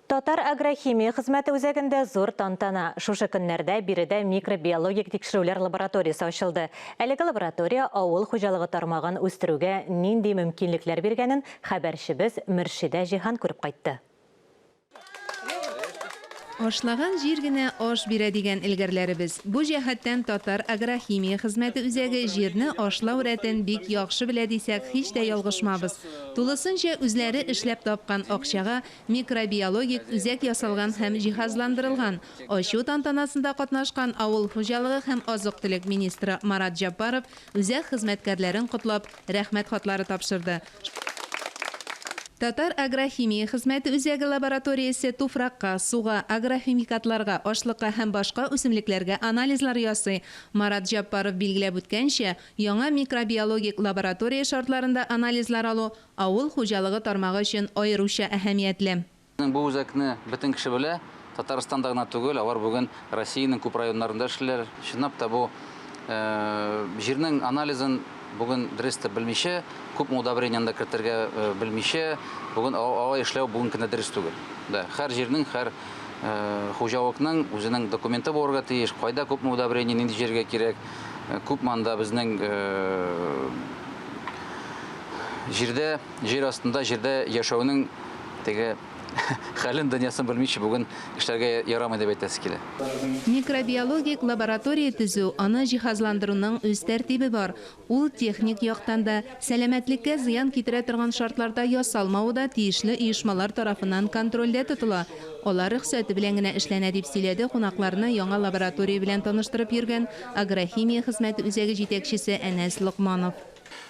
Татар агрохимия хезмәте үзәгендә зур тантана. Шушы көннәрдә биредә микробиологик тикшерүләр лабораториясе ачылды. Әлеге лаборатория авыл хуҗалыгы тармагын үстерүгә нинди мөмкинлекләр биргәнен хәбәрчебез Мөршидә Җиһан күреп кайтты. Ашлаган җир генә аш бирә дигән элгәрләребез. Бу җәһәттән Татар агрохимия хезмәте үзәге җирне ашлау рәтен бик яхшы белә дисәк, һич тә ялгышмабыз. Тулысынча үзләре эшләп тапкан акчага микробиологик үзәк ясалган һәм җиһазландырылган. Ачу тантанасында катнашкан авыл хуҗалыгы һәм азык-төлек министры Марат Җәббаров үзәк хезмәткәрләрен котлап, Рәхмәт хатлары тапшырды. Татар агрохимия хезмәте үзәге лабораториясе туфракка, суга, агрохимикатларга, ашлыкка һәм башка үсемлекләргә анализлар ясый. Марат Җәббаров билгеләп үткәнчә, яңа микробиологик лаборатория шартларында анализлар алу авыл хуҗалыгы тармагы өчен аеруча әһәмиятле. Безнең бу үзәкне бөтен кеше белә. Татарстанда гына түгел, алар бүген Россиянең күп районнарында эшлиләр. Чынлап та бу җирнең анализын бүген дөрес итеп белмичә, күпме удобрениене дә кертергә белмичә, бүген алай эшләү бүгенге көндә дөрес түгел. Да, һәр җирнең, һәр хуҗалыкның үзенең документы булырга тиеш, кайда күпме удобрение, нинди җиргә кирәк, күпме анда безнең җирдә Җир астында, җирдә яшәүнең теге хәлен, дөньясын белмичә бүген эшләргә ярамый дип әйтәсе килә. Микробиологик лаборатория төзү, аны җиһазландыруның үз тәртибе бар. Ул техник яктан да, сәламәтлеккә зыян китерә торган шартларда ясалмавы да тиешле оешмалар тарафыннан контрольдә тотыла. Алар рөхсәте белән генә эшләнә, дип сөйләде кунакларны яңа лаборатория белән таныштырып йөргән Агрохимия хезмәте үзәге җитәкчесе Әнәс Локманов.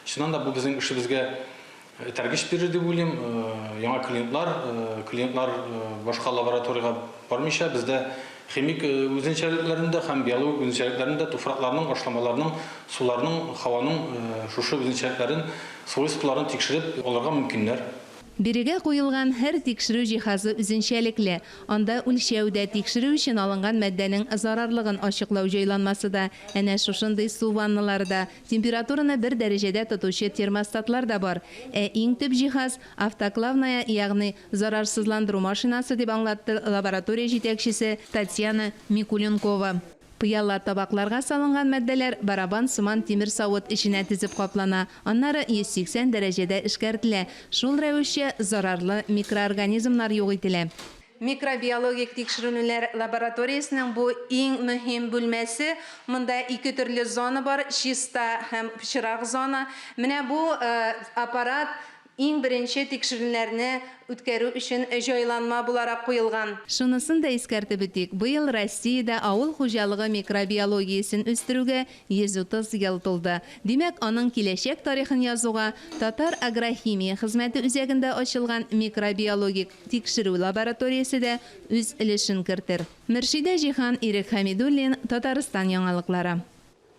Чыннан да бу безнең эшебезгә этәргеч бирер дип уйлыйм. Яңа клиентлар, клиентлар башка лабораториягә бармыйча, бездә химик үзенчәлекләрен дә һәм биологик үзенчәлекләрен дә, туфракларның, ашламаларның, суларның, һаваның шушы үзенчәлекләрен, свойстволарын тикшереп алырга мөмкиннәр. Бирегә куелган һәр тикшерү җиһазы үзенчәлекле. Анда үлчәү дә, тикшерү өчен алынган матдәнең зарарлыгын ачыклау җайланмасы да, әнә шушындый су ванналары да, Температураны бер дәрәҗәдә тотучы термостатлар да бар. Ә иң төп җиһаз, автоклавная, ягъни зарарсызландыру машинасы, дип аңлатты лаборатория җитәкчесе Татьяна Микуленкова. Пыяла табакларга салынган матдәләр барабан сыман тимер савыт эченә тезеп каплана, аннары 180 дәрәҗәдә эшкәртелә, шул рәвешчә зарарлы микроорганизмнар юк ителә. Микробиологик тикшеренүләр лабораториясенең бу иң мөһим бүлмәсе. Монда ике төрле зона бар, чиста һәм пычрак зона. Менә бу аппарат иң беренче тикшеренүләрне үткәрү өчен җайланма буларак куелган. Шунысын да искәртеп үтик, быел Россиядә авыл хуҗалыгы микробиологиясен үстерүгә 130 ел тулды. Димәк, аның киләчәк тарихын язуга Татар агрохимия хезмәте үзәгендә ачылган микробиологик Тикшерү лабораториясе дә үз өлешен кертер. Мөршидә Җиһан, Ирек Хәмидуллин, Татарстан яңалыклары.